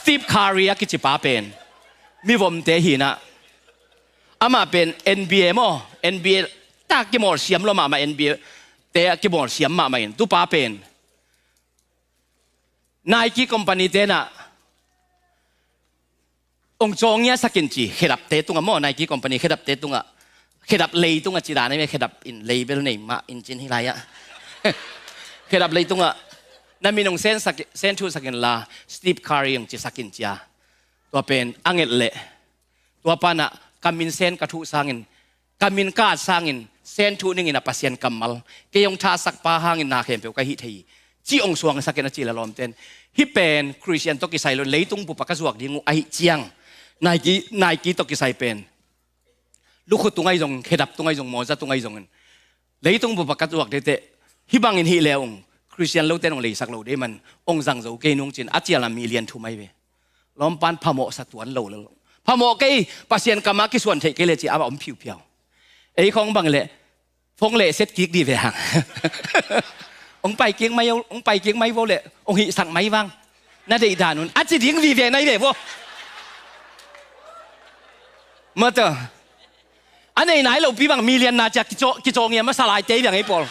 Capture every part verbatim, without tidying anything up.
Steve Curry a kici pa pen mivomte hi inah, amah pen N B A maw, N B A tak kimawl siam lo mahmah, N B A te a kimawl siam mahmah in, tu pa pen Nike company te inah ong cawngia sakin ci, khedapte tungah maw, Nike company khedapte tungah, khedap lei tungah ci dan a, khedap in lei bel nei mah in cin hi lai ah. Khedap lei tungah na min ong sen sak, sen thuh sakin la, Steve Curry ong ci sakin cia. Tua pen a nget leh, tua panah ka min sen ka thuh sangin, ka min ka at sangin sen thuh ningin a Pasian kammal, kei ong thasak pa hangin na khempeuh ka hih thei hi, ci ong suangsak in a ci leh lawmten, hih pen Khristian tawh kisai lo, leitung bup ah ka zuak ding uh ahih ciang, Nike, Nike tawh kisai pen lukhu tung ahi zongin, khedap tung ahi zongin, mawza tung ahi zongin, leitung bup ah ka zuak ding teh, hih bangin hih leh ong Khristian lote in ong leisak lo ding man, ong zang zo kei nung cin a cial a million thum ahi ve. Lawmpan phamawh sa tuan lo lo. Phamawh kei, Pasian kammal kisuan theih kei leh ci a om phiuphiau. Ei khawng bang leh, phone leh set kik dih ve hang. Ong pai kik mai, ong pai kik mai vo leh, ong hihsak mai vang. Na deih dan un a ci ding vive nai ve vo. Mata. A nei nai lopi bang million na cia kicaw, kicawngia masa laite hi viang ei pawl.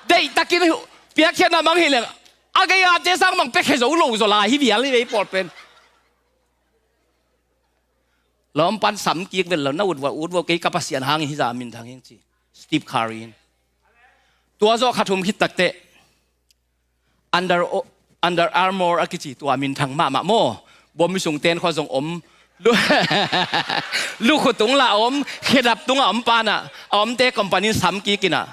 Deih takin piakkhiatna bang hi leng, a gei ate sang bang piakkhe zo lo zaw lai hi vial hi ve ei pawl pen. Lawmpan sam kik vet lo, na ut vua ut vua, kei ka Pasian hangin hih zah minthang hing ci. Steve Curry in. Tua zawh kha thum khit takteh, Under, Under Armour a kici tua minthang mahmah maw. Bawm sung ten khua zong om. Lu, lukhu tung lah om, khedap tungah om panah a omte company in sam kik inah,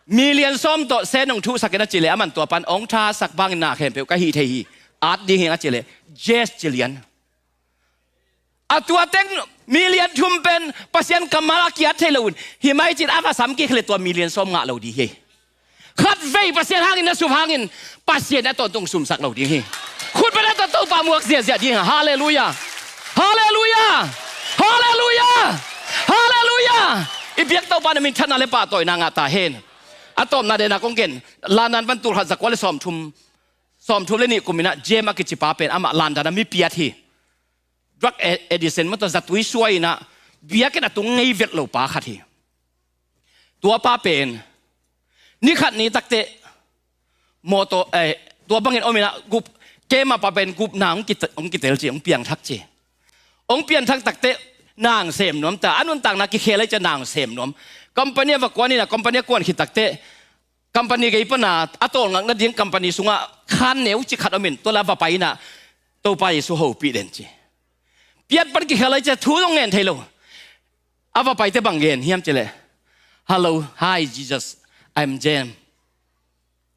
million sawm tawh sen ong thuhsak in a ci leh, aman tua pan ong thasak bangin na khempeuh ka hih thei hi, at ding hing a ci leh, Jazz ci lian. A tua teng million thum pen Pasian kammal a kiat thei lo un, hi mai cin a va sam kik leh tua million sawm ngah lo ding hi. Khatvei Pasian hangin na sup hangin Pasian a tawntung sumsak lo ding hi. Khut beng a tawh Topa muak ziahziah ding hi. Halleluiah. Halleluiah. Halleluiah. Halleluiah. I biak Topa na minthanna le pahtawina ngah ta hen. A tawpna dena kong gen, London pan tul khat za kua le sawmthum, sawmthum le nih kum inah James a kici pa pen amah London a mi piat hi. Drug addiction maw, tua zatui suai inah biakinn a tung ngei vet lo pa khat hi. Tua pa pen ni khat ni takteh mawtaw, eh, tua bangin om inah gup, keima pa pen gupna hong kite-, hong kitel ci, hong piangthak ci. Hong piangthak takteh nang sem nuam ta, a nuntakna kikhel ahi ciah nang sem nuam. Company a va kuan inah, company a kuan khit takteh, company gei pana a tawlngak nading company sungah khan neu ci khat om in, tua la va pai inah Topa Jesu hopih den ci. Piat pan kikhel ahi ciah thu zong ngen thei lo. A va paite bang gen hiam ci leh, "Hello, hi Jesus, I'm James,"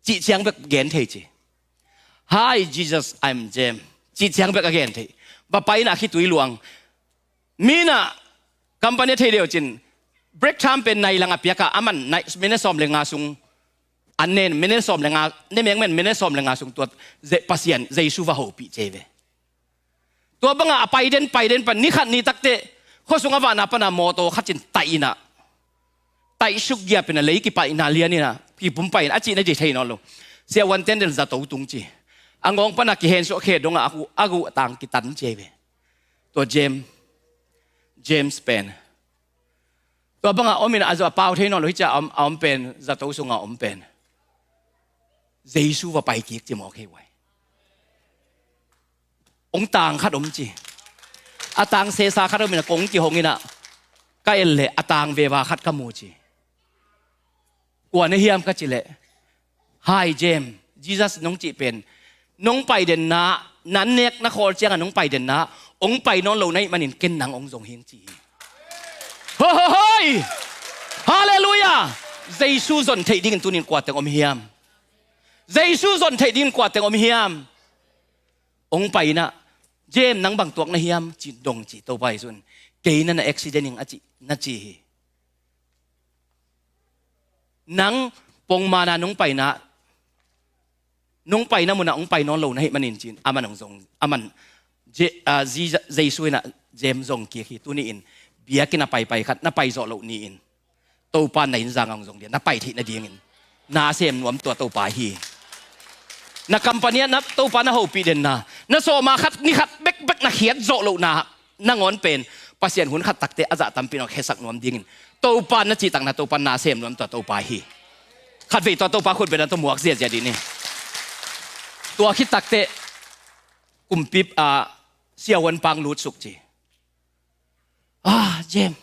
cih ciang bek gen thei ci. "Hi Jesus, I'm James," cih ciang bek a gen thei. Va pai inah khitui luang. Mi inah company a thei deuh cin, break time pen nai lang a piak a, aman nai, minute sawm le nga sung an nen, minute sawm le nga, ne mengmen minute sawm le nga sung tua Pasian, Jesu va hopih ci ve. Tua bangah a pai den, pai den pan ni khat ni takteh khuasung a vahna pana mawtaw khat cin taih inah, taih suk giap inah lei kipaihna lian inah kipumpai in a cihna dih thei nawn lo. Siavuanten del zato tung ci. A ngawng pana kihensuah khe dongah a guh, a guh tang kitan ci ve. Tua James, James pen tua bangah om inah a zo a pau thei nawn lo hi ciah a om, a om pen, zato sungah a om pen Jesu va pai kik ci mawk hi uai. Ong tang khat om ci. A tang sesa khat om inah kong kihong inah ka el leh a tang veva khat ka mu ci. Kua na hiam ka ci leh, "Hi James, Jesus nong cih pen nong pai denna, nan nek na khawl ciangah nong pai denna, ong pai nawn lo na hih manin ken nang ong zong hing," ci hi. Ho, ho, hoi! Halleluiah! Jesu zon theih dingin tunin kua teng om hiam? Jesu zon theih dingin kua teng om hiam? Ong pai inah, "James, nang bang tuak na hiam?" ci dong ci, Topa Jesu in, "Kei na na accident ing," a ci, na ci hi. Nang pongmana nong paina, nong paina munah ong pai nawn lo na hih manin cin, aman ong zong, aman Je-, ah, Ji-, Jesu inah James zong kik hi, tuni in biakinn a paipai khat na pai zawh loh ni-in Topa na inn zangah ong zong dia, na pai theih nadingin na sem nuam tua Topa hi. Na company ah na Topa na hopih denna, na sawma khat ni khat bekbek na khiat zawh lohna nangawn pen Pasian hun khat takte a zah tampi na khiasak nuam dingin Topa na cihtakna Topa na sem nuam tua Topa hi. Khatvei tua Topa khut bena tua muak ziazia dih ni. Tua khit takte kumpi a siahuan pang lut suk ci. Ah, Jem,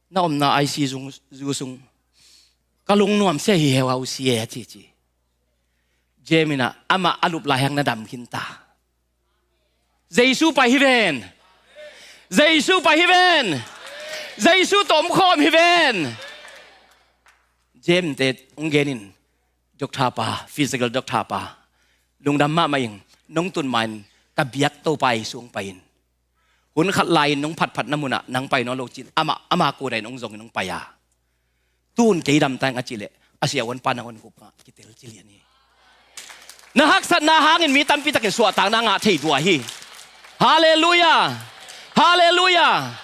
na omna I C U zung, zu sung ka lungnuam sia hi heu au si e a ci ci. Jem in ah amah a lup lai hang na dam khin ta. Jesu pai hi ven. Jesu pai hi ven. Jesu tawh om khawm hi ven. Jem te ong genin doctor pa, physical doctor pa, lungdam mahmah ing, nong tun main ka biak Topa Jesu ong pai in. Hun khat lai-in nong phatphatna munah nang pai nawn lo cin amah ama kudain hong zongin hong pai a. Tun kei damta ing a cih leh a siahuan pa nangawn kup ngah kitel ci lian hi. Na haksatna hangin mi tampi takin suahtakna ngah thei dua hi. Halleluiah. Halleluiah.